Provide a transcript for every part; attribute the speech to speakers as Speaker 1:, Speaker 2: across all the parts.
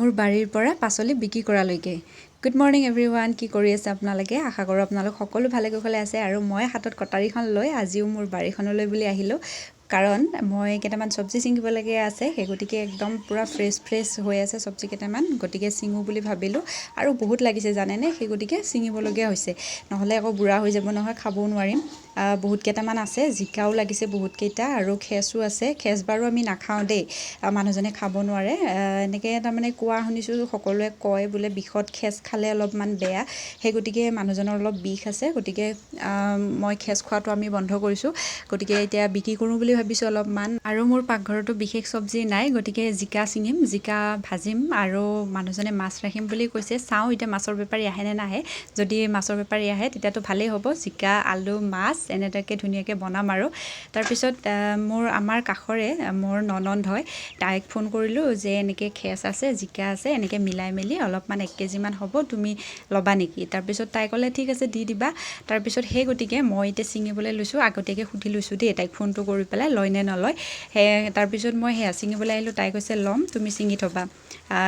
Speaker 1: মোৰ বাৰীৰ পৰা পাচলি বিক্ৰী কৰালৈকে। গুড মৰ্ণিং এভৰিৱান, কি কৰি আছে আপোনালোকে? আশা কৰোঁ আপোনালোক সকলো ভালে কুশলে আছে। আৰু মই হাতত কটাৰীখন লৈ আজিও মোৰ বাৰীখনলৈ বুলি আহিলোঁ, কাৰণ মই কেইটামান চব্জি ছিঙিবলগীয়া আছে। সেই গতিকে একদম পূৰা ফ্ৰেছ ফ্ৰেছ হৈ আছে চব্জি কেইটামান, গতিকে ছিঙো বুলি ভাবিলোঁ। আৰু বহুত লাগিছে জানেনে, সেই গতিকে ছিঙিবলগীয়া হৈছে, নহ'লে আকৌ বুঢ়া হৈ যাব নহয়, খাবও নোৱাৰিম। বহুত কেইটামান আছে, জিকাও লাগিছে বহুতকেইটা আৰু খেচো আছে। খেচ বাৰু আমি নাখাওঁ দেই, মানুহজনে খাব নোৱাৰে। এনেকৈ তাৰমানে কোৱা শুনিছোঁ, সকলোৱে কয় বোলে বিষত খেচ খালে অলপমান বেয়া। সেই গতিকে মানুহজনৰ অলপ বিষ আছে, গতিকে মই খেচ খোৱাটো আমি বন্ধ কৰিছোঁ। গতিকে এতিয়া বিক্ৰী কৰোঁ বুলি ভাবিছোঁ অলপমান। আৰু মোৰ পাকঘৰতো বিশেষ চব্জি নাই, গতিকে জিকা ছিঙিম, জিকা ভাজিম আৰু মানুহজনে মাছ ৰাখিম বুলি কৈছে। চাওঁ এতিয়া মাছৰ বেপাৰী আহে নে নাহে। যদি মাছৰ বেপাৰী আহে তেতিয়াতো ভালেই হ'ব, জিকা, আলু, মাছ এনেদৰে ধুনীয়াকৈ বনাম। আৰু তাৰপিছত মোৰ আমাৰ কাষৰে মোৰ ননন্দ হয়, তাইক ফোন কৰিলোঁ যে এনেকৈ খেচ আছে, জিকা আছে, এনেকৈ মিলাই মেলি অলপমান 1 কেজিমান হ'ব, তুমি ল'বা নেকি? তাৰপিছত তাই ক'লে, ঠিক আছে, দি দিবা। তাৰপিছত সেই গতিকে মই এতিয়া ছিঙিবলৈ লৈছোঁ। আগতীয়াকৈ সুধি লৈছোঁ দেই তাইক ফোনটো কৰি পেলাই, লয় নে নলয়। সেই তাৰপিছত মই সেয়া ছিঙিবলৈ আহিলোঁ। তাই কৈছে, ল'ম, তুমি ছিঙি থ'বা।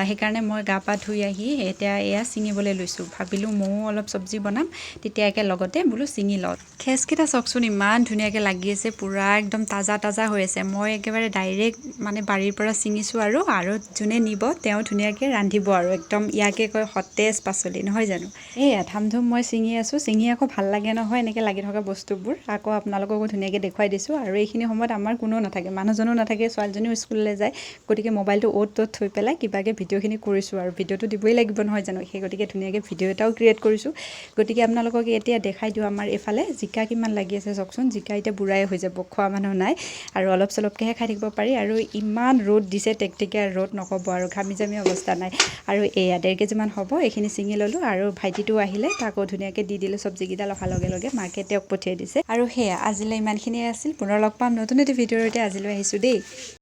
Speaker 1: সেইকাৰণে মই গা পা ধুই আহি এতিয়া এয়া ছিঙিবলৈ লৈছোঁ। ভাবিলোঁ ময়ো অলপ চব্জি বনাম, তেতিয়া একে লগতে বোলো ছিঙি লওঁ। খেচকেইটা চাওকচোন, ইমান ধুনীয়াকৈ লাগি আছে, পূৰা একদম তাজা তাজা হৈ আছে। মই একেবাৰে ডাইৰেক্ট মানে বাৰীৰ পৰা ছিঙিছোঁ আৰু যোনে নিব তেওঁ ধুনীয়াকৈ ৰান্ধিব। আৰু একদম ইয়াকে কয় সতেজ পাচলি, নহয় জানো? এয়া ধাম ধুম মই ছিঙি আছোঁ। ছিঙি আকৌ ভাল লাগে নহয় এনেকৈ লাগি থকা বস্তুবোৰ। আকৌ আপোনালোককো ধুনীয়াকৈ দেখুৱাই দিছোঁ। আৰু এইখিনি সময়ত আমাৰ কোনো নাথাকে, মানুহজনো নাথাকে, ছোৱালীজনীও স্কুললৈ যায়। গতিকে মোবাইলটো অ'ত ত'ত থৈ পেলাই কিবাকৈ ভিডিঅ'খিনি কৰিছোঁ। আৰু ভিডিঅ'টো দিবই লাগিব, নহয় জানো? সেই গতিকে ধুনীয়াকৈ ভিডিঅ' এটাও ক্ৰিয়েট কৰিছোঁ। গতিকে আপোনালোকক এতিয়া দেখাই দিওঁ, আমাৰ এইফালে জিকা কিমান লাগি আছে চাওকচোন। জিকা এতিয়া বুঢ়াই হৈ যাব, খোৱা মানুহ নাই আৰু অলপ চলপকৈহে খাই থাকিব পাৰি। আৰু ইমান ৰ'দ দিছে, টেকটেকীয়া ৰ'দ, নক'ব আৰু, ঘামি জামি অৱস্থা নাই। আৰু এয়া 1.5 কেজিমান হ'ব, এইখিনি ছিঙি ল'লোঁ। আৰু ভাইটিটো আহিলে, তাকো ধুনীয়াকৈ দি দিলোঁ চব্জিকেইডাল। অহাৰ লগে লগে মাকে তেওঁক পঠিয়াই দিছে। আৰু সেয়া আজিলৈ ইমানখিনিয়ে আছিল। পুনৰ লগ পাম নতুন এটি ভিডিঅ'ৰ সৈতে। আজিলৈ আহিছোঁ দেই।